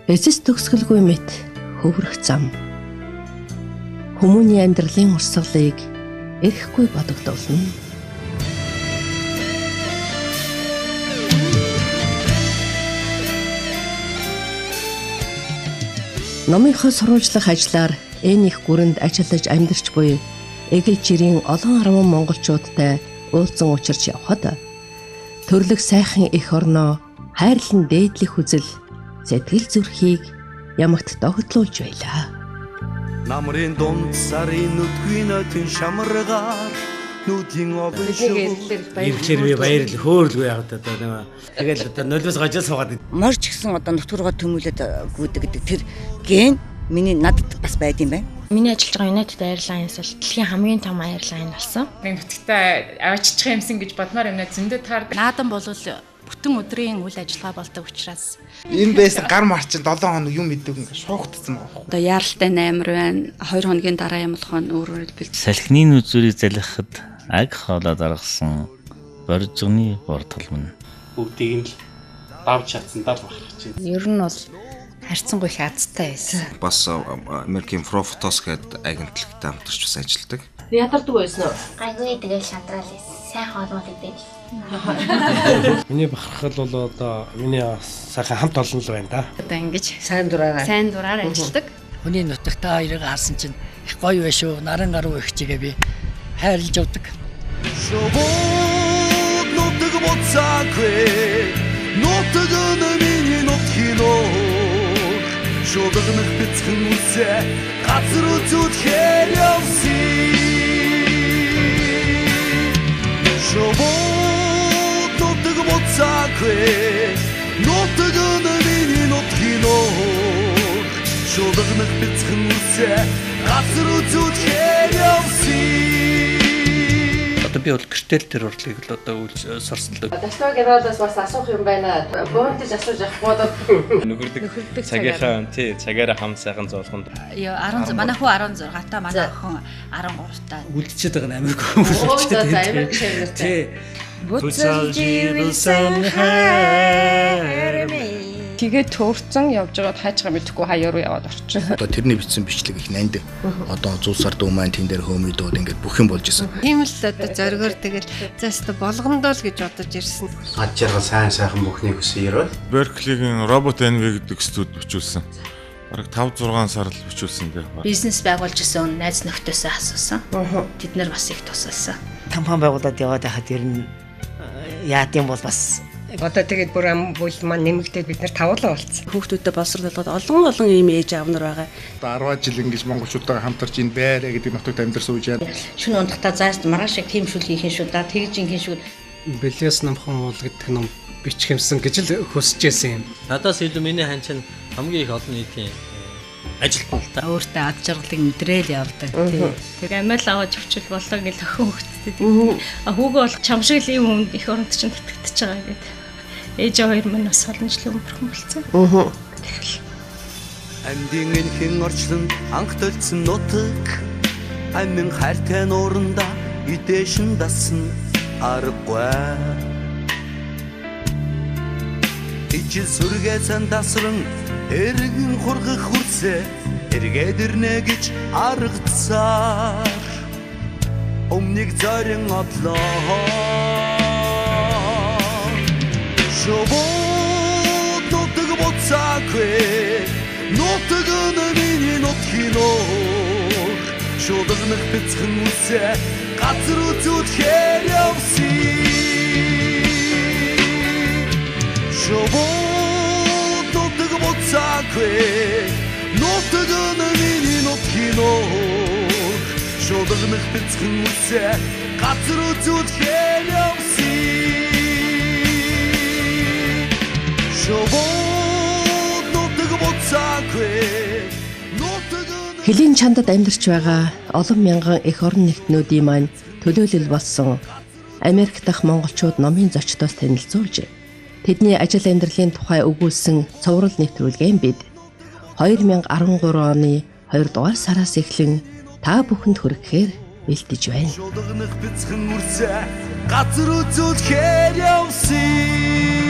Эцэс төгсгөлгүй мэт хөврөх зам. Хүмүүний амьдралын урсгалыг эрэхгүй бодогдуулна. Номынхоо сурвалжлах ажлаар энэ их гүрэнд ажиллаж амьдарч буй эгэл жирийн олон арван монголчуудтай уулзан учирч явхад төрлөх сайхан эх орноо хайрлан дээдлэх үзэл сэтгэл зүрхийг ямагт догтлуулж байлаа. Намрын дунд сарын нүдгүй нотын шамаргаар нүдийн олон шүү. Ирэхлээр би баярлал хөөхлгүй яг одоо нэг тэгэл одоо нулимс гожил суугаад. Морж гисэн одоо нутг руугаа төмөлөд гүйдэг гэдэг тэр ген миний надад бас байд юм байна. Миний ажиллаж байгаа United Airlines бол дэлхийн хамгийн том airline болсон. Нэг нутагтаа авччих юмсан гэж бодмоор юм зөндөө таар. Наадам бол бүтэн өдрийн үйл ажиллагаа болдог учраас энэ байсан гар мар чинь 7 хоног юм идэг ингээ шуугдсан байгаа. Одоо яаралтай 8 байна. 2 хоногийн дараа юм болох нь өөр өөр бэлт. Салхины нүзүүрийг залхихад аг хоолой даргасан боржгоны бордгол мөн. Бүгдийг нь л давж чадсандаа л бахархаж байна. Ер нь бол харьцангуй их азтай байсан. Бас Америкийн Profotos гэдэг агентлагтай хамтарч бас ажилладаг. Ядардаг байсан уу? Гайгүй тэгэл шантраал байсан. Сайн хоолмол идэл. Миний бахархал бол одоо миний сайхан хамт олон л байна да. Одоо ингэж сайн дураар ажилладаг. Хүний нутагтаа хоёрыг харсан чинь их гоё байх шүү. Наран гаруй их чигээ би хайрлаж явдаг. Шовод нутаг буцаагүй. Нутаг нь миний нутгийн нуур. Шулганах бяцхан үсээ газар үзүүлэхээр явсан. Шовод нутаг буцаагүй. Нутаг нь миний нутгийн нуур. Шулганах бяцхан үсээ газар үзүүлэхээр явсан. Одоо би бол гэртэл тэр урлагийг л одоо үйлж сорсон л. Далтай генералаас бас асуух юм байна. Бөөнтөж асууж авахгүй одоо нөхөрдөг цагийнхаа тий цагаараа хам сайхан зоолгонд. Йоо 16 манай хүү 16 та манай охин 13 та. Үлдчихэд байгаа нь Америк хүмүүс үлдчихэд байгаа. Америк шавнар тий. Буцалж ирсэн хайр минь. Тэгээд төөрцөн явж байгаад хайчгаа мэдэхгүй хаяа руу яваад орчих. Одоо тэрний бичсэн бичлэг их нанд. Одоо 100 сар дүү маань тэн дээр хөөмөдөөд ингээд бүх юм болж исэн. Тийм л одоо зоригоор тэгэл заста болгондоо л гэж бодож ирсэн. Ад жаргал сайн сайхан бүхнийг хүсэн ерөөл. Berkeley-гийн Robot NV гэдэг студ бичүүлсэн. Бараг 5 6 сар л бичүүлсэн дээ. Бизнес байгуулж исэн найз нөхдөсөө асуусан. Тэд нар бас их тусалсан. Компани байгуулад яваад байхад ер нь яад юм бол бас одоо тэгээд бүр ам бүл маань нэмэгдээд бид нар тавуулан болцсон. Хүүхдүүдэд боловсрол болгоод олон олон ийм ээж аав нар байгаа. Одоо 10 жил ингэж монголчуудтайгаа хамтарч энэ байраа гэдэг нутагт амьдарсан үеж яа. Шүн унтахтаа зааст маргааш шиг тийм шүл хийх юм шүү да, тэгж ингэн шүү. Бэлээс номхон уул гэдэг ном бичих юмсан гэж л хүсэж байсан юм. Надаас илүү миний хан чинь хамгийн их олон нийтийн ажилтан л та. Өөртөө ад жаргалыг мэдрээл явдаг. Тэр амиал аваад өвчл боллоо гэж охин хөвгтдөг. А хүүгөө бол чам шиг л ийм хүнд эх оронд чинь дутагдчихж байгаа гэдэг. Ээж хоёр маань бас олон жилийн өмнө болсон. Тэгэл. Амьдын энхэн орчлон анх төлцсөн нутаг амин хайртай нууранда идэшин дасан аргагүй. Ижил сүргээ сан дасран эргэн хургах хүрсээ эргээд ирнэ гэж аргацаар өмнөг зорин одлоо. Шовод нутаг буцаагүй. Нутаг нь миний нутгийн нуур. Шулганах бяцхан үсээ газар үзүүлэхээр явсан. Шовод нутаг буцаагүй. Нутаг нь миний нутгийн нуур. Шулганах бяцхан үсээ газар үзүүлэхээр явсан. Шовод нутаг буцаагүй. Хөлийн чандад амьдарч байгаа олон мянган эх орон нэгтнүүдийн маань төлөөлөл болсон Америк дахь монголчууд номын зочдоос танилцуулж тэдний ажил амьдралын тухай өгүүлсэн цуврал нэвтрүүлгээ бид 2013 оны 2 дугаар сараас эхлэн та бүхэнд хүргэхээр бэлтэж байна. Шулганах бяцхан үрсээ газар үзүүлэхээр явсан.